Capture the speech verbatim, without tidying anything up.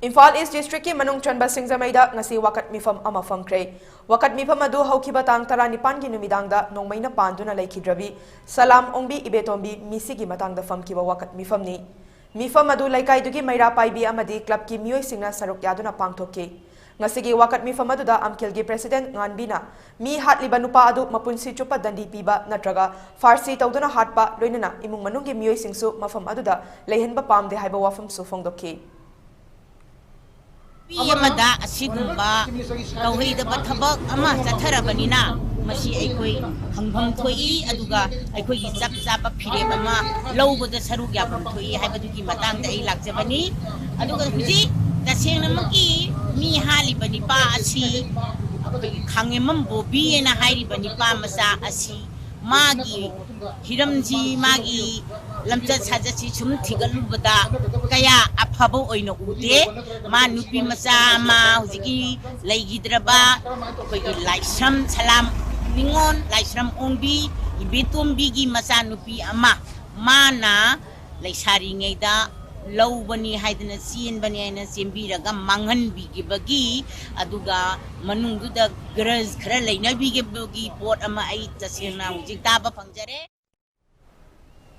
ꯏꯝꯐꯥꯜ ꯏꯁ ꯗꯤꯁꯇ꯭ꯔꯤꯛꯀꯤ ꯃꯅꯨꯡ ꯆꯟꯕ ꯁꯤꯡꯖꯃꯩꯗ ꯉꯁꯤ ꯋꯥꯀꯠ ꯃꯤꯐꯝ ꯑꯃ ꯐꯝꯈ꯭ꯔꯦ꯫ ꯋꯥꯀꯠ ꯃꯤꯐꯝ ꯑꯗꯨ ꯍꯧꯈꯤꯕ ꯇꯥꯡ ꯇꯔꯥꯅꯤꯄꯥꯟꯒꯤ ꯅꯨꯃꯤꯗꯥꯡꯗ ꯅꯣꯡꯃꯩꯅ ꯄꯥꯟꯗꯨꯅ ꯂꯩꯈꯤꯗ꯭ꯔꯕꯤ ꯁꯂꯥꯝ ꯑꯣꯡꯕꯤ ꯏꯕꯦꯇꯣꯝꯕꯤ ꯃꯤꯁꯤꯒꯤ ꯃꯇꯥꯡꯗ ꯐꯝꯈꯤꯕ ꯋꯥꯀꯠ ꯃꯤꯐꯝꯅꯤ꯫ ꯃꯤꯐꯝ ꯑꯗꯨ ꯂꯩꯀꯥꯏꯗꯨꯒꯤ ꯃꯩꯔꯥ ꯄꯥꯏꯕꯤ ꯑꯃꯗꯤ ꯀ꯭ꯂꯕꯀꯤ ꯃꯤꯑꯣꯏꯁꯤꯡꯅ ꯁꯔꯨꯛ ꯌꯥꯗꯨꯅ ꯄꯥꯡꯊꯣꯛꯈꯤ꯫ ꯉꯁꯤꯒꯤ ꯋꯥꯀꯠ ꯃꯤꯐꯝ ꯑꯗꯨꯗ ꯑꯝꯀꯤꯜꯒꯤ ꯄ꯭ꯔꯦꯁꯤꯗꯦꯟꯠ ꯉꯥꯟꯕꯤꯅ ꯃꯤ ꯍꯥꯠꯂꯤꯕ ꯅꯨꯄꯥ ꯑꯗꯨ ꯃꯄꯨꯟꯁꯤ ꯆꯨꯞꯄ ꯗꯟꯗꯤ ꯄꯤꯕ ꯅꯠꯇ꯭ꯔꯒ ꯐꯥꯔꯁꯤ ꯇꯧꯗꯨꯅ ꯍꯥꯠꯄ, ꯂꯣꯏꯅꯅ ꯏꯃꯨꯡ ꯃꯅꯨꯡꯒꯤ ꯃꯤꯑꯣꯏꯁꯤꯡꯁꯨ ꯃꯐꯝ ꯑꯗꯨꯗ ꯂꯩꯍꯟꯕ ꯄꯥꯝꯗꯦ ꯍꯥꯏꯕ ꯋꯥꯐꯝꯁꯨ ꯐꯣꯡꯗꯣꯛꯈꯤ꯫ ꯅꯨꯄꯤ ꯑꯃꯗ ꯑꯁꯤꯒꯨꯝꯕ ꯇꯧꯍꯩꯗꯕ ꯊꯕꯛ ꯑꯃ ꯆꯠꯊꯔꯕꯅꯤꯅ, ꯃꯁꯤ ꯑꯩꯈꯣꯏ ꯈꯪꯐꯝ ꯊꯣꯛꯏ, ꯑꯗꯨꯒ ꯑꯩꯈꯣꯏꯒꯤ ꯆꯞ ꯆꯥꯕ ꯐꯤꯔꯦꯞ ꯑꯃ ꯂꯧꯕꯗ ꯁꯔꯨꯛ ꯌꯥꯐꯝ ꯊꯣꯛꯏ ꯍꯥꯏꯕꯗꯨꯒꯤ ꯃꯇꯥꯡꯗ ꯑꯩ ꯂꯥꯛꯆꯕꯅꯤ꯫ ꯑꯗꯨꯒ ꯍꯧꯖꯤꯛ ꯇꯁꯦꯡꯅꯃꯛꯀꯤ ꯃꯤ ꯍꯥꯠꯂꯤꯕ ꯅꯤꯄꯥ ꯑꯁꯤ ꯑꯩꯈꯣꯏꯒꯤ ꯈꯥꯡꯉꯦꯝꯕꯝ ꯕꯣꯕꯤ ꯍꯥꯏꯅ ꯍꯥꯏꯔꯤꯕ ꯅꯤꯄꯥ ꯃꯆꯥ ꯑꯁꯤ ꯃꯥꯒꯤ ꯍꯤꯔꯝꯁꯤ, ꯃꯥꯒꯤ ꯂꯝꯆꯠ ꯁꯥꯖꯠꯁꯤ ꯁꯨꯝ ꯊꯤꯒꯠꯂꯨꯕꯗ ꯀꯌꯥ ꯑꯐꯕ ꯑꯣꯏꯅ ꯎꯗꯦ꯫ ꯃꯥ ꯅꯨꯄꯤ ꯃꯆꯥ ꯑꯃ, ꯍꯧꯖꯤꯛꯀꯤ ꯂꯩꯈꯤꯗ꯭ꯔꯕ ꯑꯩꯈꯣꯏꯒꯤ ꯂꯥꯏꯁ꯭ꯔꯝ ꯁꯂꯥꯝ ꯅꯤꯉꯣꯜ, ꯂꯥꯏꯁ꯭ꯔꯝ ꯑꯣꯡꯕꯤ ꯏꯕꯦꯇꯣꯝꯕꯤꯒꯤ ꯃꯆꯥꯅꯨꯄꯤ ꯑꯃ ꯃꯥꯅ ꯂꯩꯁꯥꯔꯤꯉꯩꯗ ꯂꯧꯕꯅꯤ ꯍꯥꯏꯗꯅ, ꯆꯦꯟꯕꯅꯤ ꯍꯥꯏꯅ ꯆꯦꯟꯕꯤꯔꯒ ꯃꯥꯡꯍꯟꯕꯤꯈꯤꯕꯒꯤ, ꯑꯗꯨꯒ ꯃꯅꯨꯡꯗꯨꯗ ꯒ꯭ꯔꯖ ꯈꯔ ꯂꯩꯅꯕꯤꯈꯤꯕꯒꯤ ꯄꯣꯠ ꯑꯃ ꯑꯩ ꯇꯁꯦꯡꯅ ꯍꯧꯖꯤꯛ ꯇꯥꯕ ꯐꯪꯖꯔꯦ꯫